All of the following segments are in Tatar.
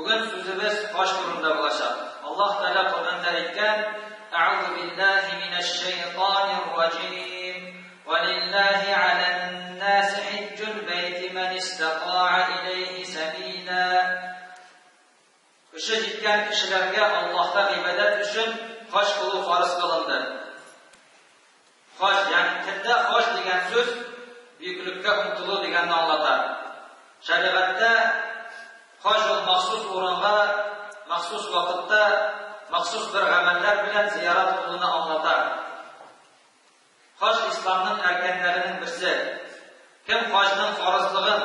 Бүген сүзебез хаҗ турында булачак. Аллаһ Тәгалә Коръәндә әйткән: "Әгъузу биллаһи минәш-шәйтанир раҗим. Валиллаһи галән-наси хаҗҗул бәйти ман истата'a иләйһи сәбила." Көче җиткән кешеләргә Аллаһка гыйбадәт өчен хаҗ кылу фарыз кылынды. Хаҗ, ягъни телдә хаҗ дигән сүз бөеклеккә омтылу дигәнне аңлата. Шәригатьтә хаҗ ул махсус урынга, махсус вакытта, махсус бер гамәлләр белән зиярат кылуны аңлата. Хаҗ исламның әркәннәренең берсе. Кем хаҗның фарызлыгын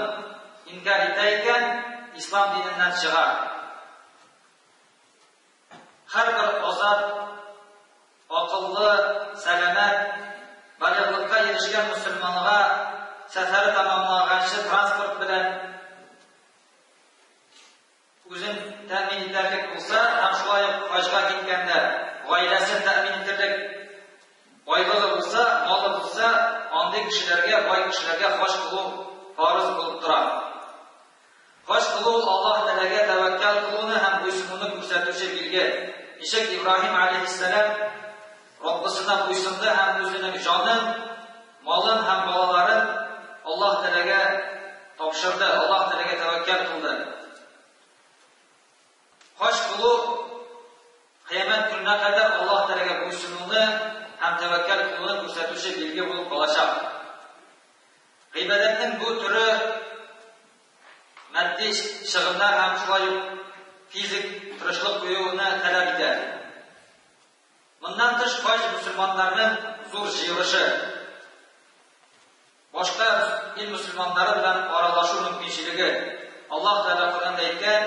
инкяр итә икән, ислам диненнән чыга. Һәрбер азат, акыллы, сәламәт, балигълыкка ирешкән мөселманга сәфәре тәмамланганчы транспорт белән үзен тәэмин итәрлек булса һәм шулай ук хаҗга киткәндә гаиләсен тәэмин итәрлек байлыгы булса, малы булса, андый кешеләргә, бай кешеләргә хаҗ кылу фарыз булып тора. Хаҗ кылу ул Аллаһ Тәгаләгә тәвәккәл кылуны һәм буйсынуны күрсәтүче билге. Ничек Ибраһим алейһиссәлам Раббысына буйсынды һәм үзенең җанын, малын һәм балаларын Аллаһ Тәгаләгә тапшырды, Аллаһ Тәгаләгә тәвәккәл кылды. Хаҗ кылу Кыямәт көненә кадәр Аллаһ Тәгаләгә буйсынуны һәм тәвәккәл кылуны күрсәтүче билге булып калачак. Гыйбадәтнең бу төре матди чыгымнар һәм шулай ук физик тырышлык куюны таләп итә. Моннан тыш хаҗ мөселманнарның зур җыелышы. Башка ил мөселманнары белән аралашу мөмкинчелеге. Аллаһ Тәгалә Коръәндә әйткән: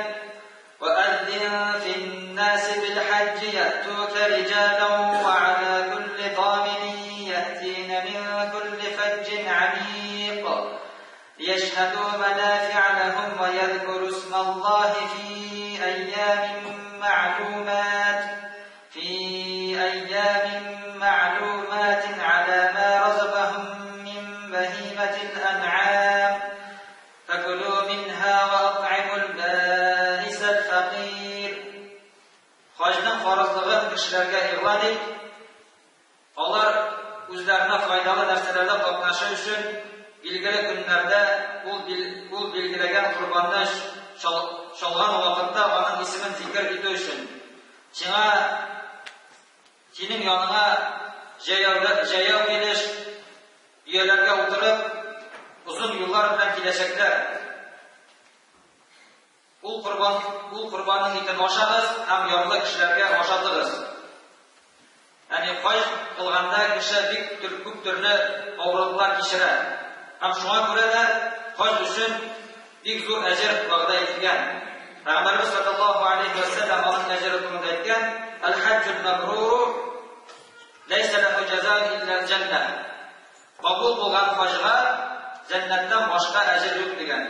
"Вәәззин фин-наси бил-хаҗҗи я'тука риҗалан ва аля кулли дамирин я'тина мин кулли фәҗҗин амик. Лияшһәдү мәнафи'а ләһум ва язкуру исмаллаһи фи әййамин мәгълүмат фи әййамин мәгълүматин аля ма разакахум мин бәһиматил ән'ам. Фәкүлү минһа ва атъимул баисәл фәкыйр. Хаҗның фарызлыгын кешеләргә игълан ит, алар үзләренә файдалы нәрсәләрдә катнашу өчен билгеле көннәрдә ул ул билгеләгән корбанны чалган вакытта аның исемен зикер итү өчен. Сиңа синең яныңа җәяү килеш Дөяләргә утырып, озын юллар белән киләчәкләр. Ул корбан, ул корбанның итен ашагыз һәм ярлы кешеләргә ашатыгыз. Ягъни хаҗ кылганда кеше бик төр, күп төрле авырлыклар кичерә. Һәм шуңа күрә дә хаҗ өчен бик зур әҗер вәгъдә ителгән. Пәйгамбәребез саллаллаһу алейһи ва сәлләм аның әҗере турында әйткән: "Әл-хаҗҗул мәбруру Ләйсә ләһү җәзаун илләл җәннә. Кабул булган хаҗга җәннәттән башка әҗер юк дигән.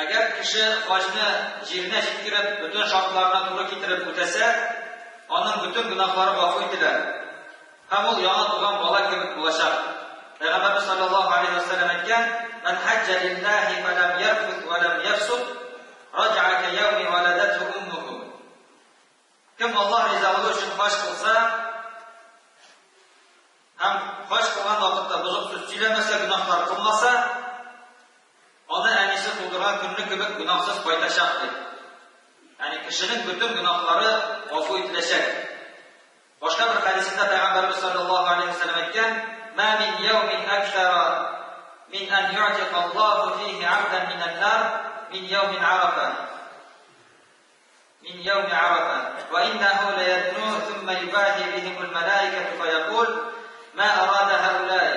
Әгәр кеше хаҗны җиренә җиткереп, бөтен шартларына туры китереп үтәсә, аның бөтен гөнаһлары гафу ителә. Һәм ул яңа туган бала кебек булачак. Пәйгамбәрбез саллаллаһу алейһи ва сәлләм әйткән: "Ман хаҗҗа лиллаһи фалам ярфус ва лам яфсук, раҗа ка яуми валадатху уммуху." Кем Аллаһ ризалыгы өчен хаҗ кылса һәм хаҗ кылган вакытта бозык сүз сөйләмәсә, гөнаһлар кылмаса, аны әнисе тудырган көнне кебек гөнаһсыз кайтачак дип. Ягъни кешенең бөтен гөнаһлары гафу ителәчәк. Башка бер хәдисендә Пәйгамбәребез саллаллаһу алейһи ва сәлләм әйткән: "Ма мин яумин аксара мин ан ю'тика Аллаһу фихи абдан минән нар мин яумин Арафа." Мин яуми Арафа. Ва иннаху лаядну thumma юбахи бихимул малаикату фаякул ма арада хаулаи.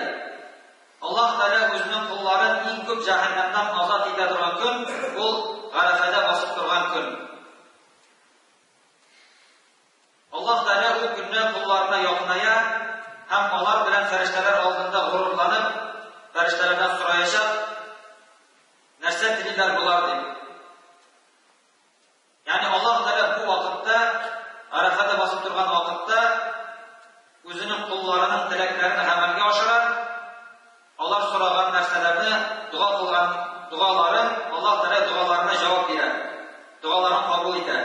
Аллаһ Тәгалә үзенең колларын иң күп җәһәннәмнән азат итә торган көн ул Гарәфәдә басып торган көн. Аллаһ Тәгалә ул көнне колларына якыная һәм алар белән фәрештәләр алдында горурланып, фәрештәләрдән сораячак, нәрсә телиләр болар дип. Ягъни Аллаһ Тәгалә бу вакытта, Арафада басып торган вакытта үзенең колларының теләкләрен гамәлгә ашыра, алар сораган нәрсәләрне, дога кылган һәм догаларын, Аллаһ Тәгалә догаларына җавап бирә, догаларын кабул итә.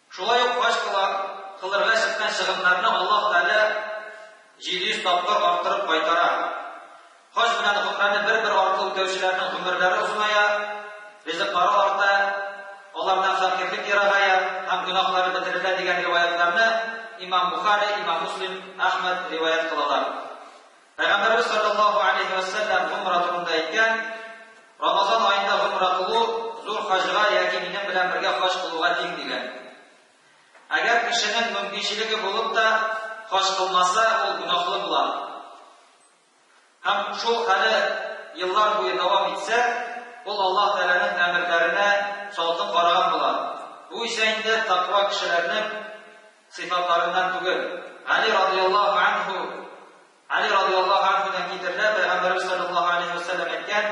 Шулай ук хаҗ кылырга чыккан чыгымнарны Аллаһ Тәгалә 700 тапкыр арттырып кайтара. Хаҗ белән гомрәне бер-бер артлы үтәүчеләрнең гомерләре озыная, ризыклары арта, алардан фәкыйрьлек ерагая һәм гөнаһлары бетерелә дигән риваятларны имам Бухари, имам Муслим, Әхмәд риваять кылалар. Пәйгамбәребез саллаллаһу алейһи ва сәлләм гомра турында әйткән, Рамазан аенда гомра кылу зур хаҗга яки минем белән бергә хаҗ кылуга тиң дигән. Әгәр кешенең мөмкинчелеге булып та хаҗ кылмаса, ул гөнаһлы була. Һәм шул хәле еллар буе дәвам итсә, ул Аллаһ Тәгаләнең әмерләренә салкын караган була. Бу исә инде тәкъва кешеләрнең сыйфатларыннан түгел. Гали радыяллаһу анһу Гали радыяллаһу анһудан китерелә, Пәйгамбәребез саллаллаһу алейһи ва сәлләм әйткән: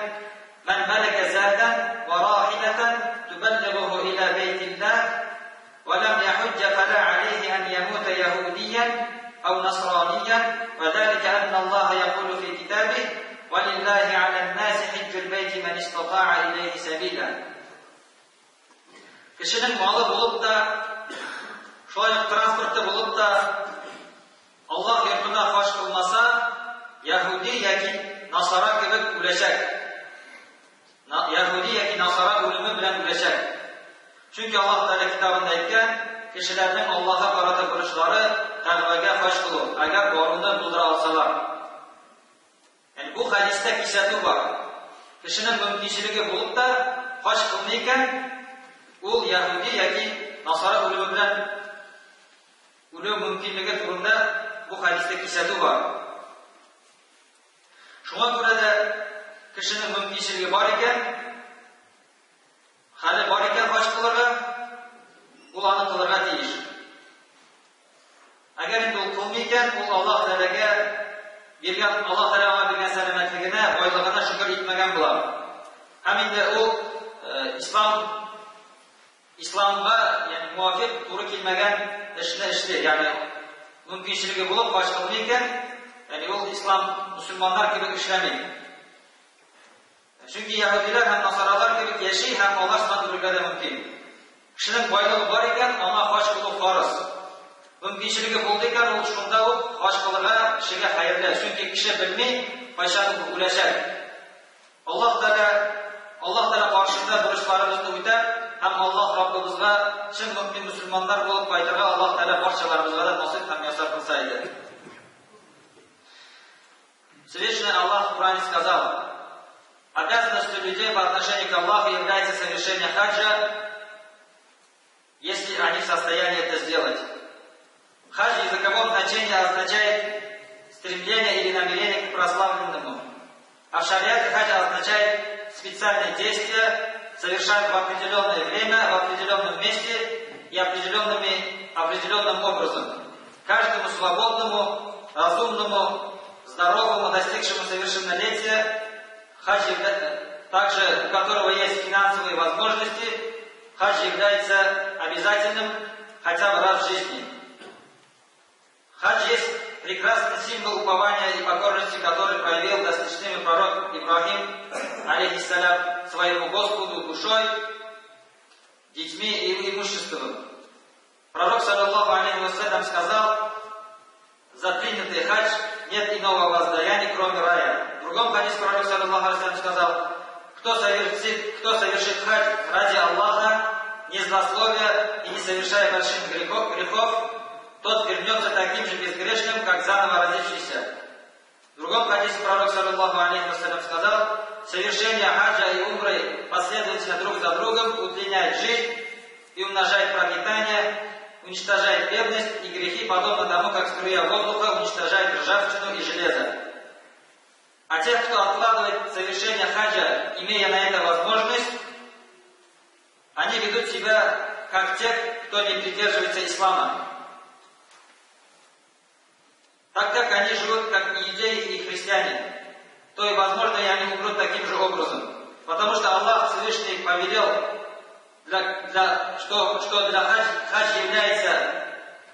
"Ман малака затан ва рахилатан тубаллигуху ила бейтиллаһ ва лам яхуҗҗа фала алейһи ан ямута яһудиян ау насраниян, ва залика анна Аллаһа якулу фи китабиһ: "Ва лиллаһи алян наси хиҗҗул бейти ман истатаа илейһи сабила". Кешенең малы булып та, шулай ук транспорты булып та, Аллаһ йортына хаҗ кылмаса, яһүди яки насара кебек үләчәк. Яһүди яки насара үлеме белән үләчәк. Чөнки Аллаһ Тәгалә китабында әйткән, кешеләрнең Аллаһка карата бурычлары Кәгъбәгә хаҗ кылу, әгәр баруны булдыра алсалар. Ягъни бу хәдистә кисәтү бар. Кешенең мөмкинчелеге булып та хаҗ кылмый икән, ул яһүди яки насара үлеме белән үлү мөмкинлеге турында бу хәдистә кисәтү бар. Шуңа күрә дә кешенең мөмкинчелеге бар икән, хәле бар икән хаҗ кылырга, ул аны кылырга тиеш. Әгәр инде ул кылмый икән, ул Аллаһ Тәгаләгә биргән, Аллаһ Тәгалә аңа биргән сәламәтлегенә, байлыгына шөкер итмәгән була. Һәм инде ул ислам исламга, ягъни муафик туры килмәгән эшне эшли, ягъни мөмкинчелеге булып хаҗ кылмый икән, ягъни ул ислам мөселманнар кебек эшләми. Чөнки яһүдиләр һәм насаралар кебек яши һәм алар сыман үлергә дә мөмкин. Кешенең байлыгы бар икән, аңа хаҗ кылу фарыз. Мөмкинчелеге булды икән, ул шунда ук хаҗ кылырга кешегә хәерле, чөнки кеше белми, кайчан ул үләчәк. Аллаһ Тәгалә Аллаһ Тәгалә каршында бурычларыбызны үтәп һәм Аллаһ Раббыбызга чын мөэмин мөселманнар булып кайтырга Аллаһ Тәгалә барчаларыбызга да насыйп һәм мияссар кылса иде. Всевышний Аллах в Коране сказал: обязанностью людей по отношению к Аллаху является совершение хаджа, если они в состоянии это сделать. Хадж в языковом значении означает стремление или намерение к прославленному. А в шариате хадж означает специальное действие, совершаемое в определенное время, в определенном месте и определенным образом. Каждому свободному, разумному, здоровому, достигшему совершеннолетия, хадж также у которого есть финансовые возможности, хадж является обязательным хотя бы раз в жизни. Хадж есть прекрасный символ упования и покорности, который проявил достижимый пророк Ибрахим, алейхиссалям, своему Господу душой, детьми и имуществом. Пророк, саллаллаху алейхи вассалям, сказал: за принятый хадж нет иного воздаяния, кроме рая. В другом хадисе пророк, саллаллаху алейхи вассалям, сказал: кто совершит хадж ради Аллаха, не злословия и не совершая больших грехов, тот вернется таким же безгрешным, как заново родившийся. В другом хадисе пророк, саллаллаху алейхи вассалям, сказал: совершение хаджа и умры последовательно друг за другом удлиняет жизнь и умножает пропитание, уничтожает бедность и грехи, подобно тому, как струя воздуха уничтожает ржавчину и железо. А тех, кто откладывает совершение хаджа, имея на это возможность, они ведут себя как те, кто не придерживается ислама, так как они живут как иудеи и христиане, то и, возможно, и они умрут таким же образом. Потому что Аллах Всевышний повелел, что для хадж является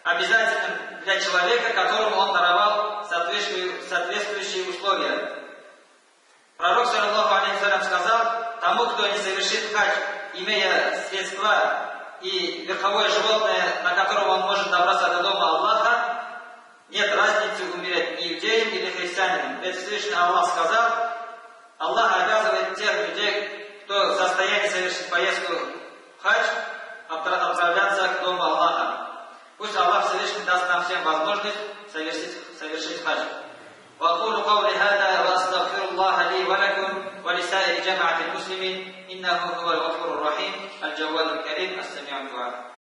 обязательным для человека, которому он даровал соответствующие условия. Пророк, صلى الله عليه وسلم, сказал: тому, кто не совершит хадж, имея средства и верховое животное, на котором он может добраться до дома Аллаха, нет разницы умереть иудеем или христианином. Ведь Всевышний Аллах сказал: Аллах обязывает тех людей, кто в состоянии совершить поездку в хадж, отправляться к дому Аллаха. Пусть Аллах Всевышний даст нам всем возможность совершить хадж. وأقول قولي هذا وأستغفر الله لي ولكم ولسائر جماعة المسلمين إنه هو الغفور الرحيم الجواد الكريم السميع الدعاء.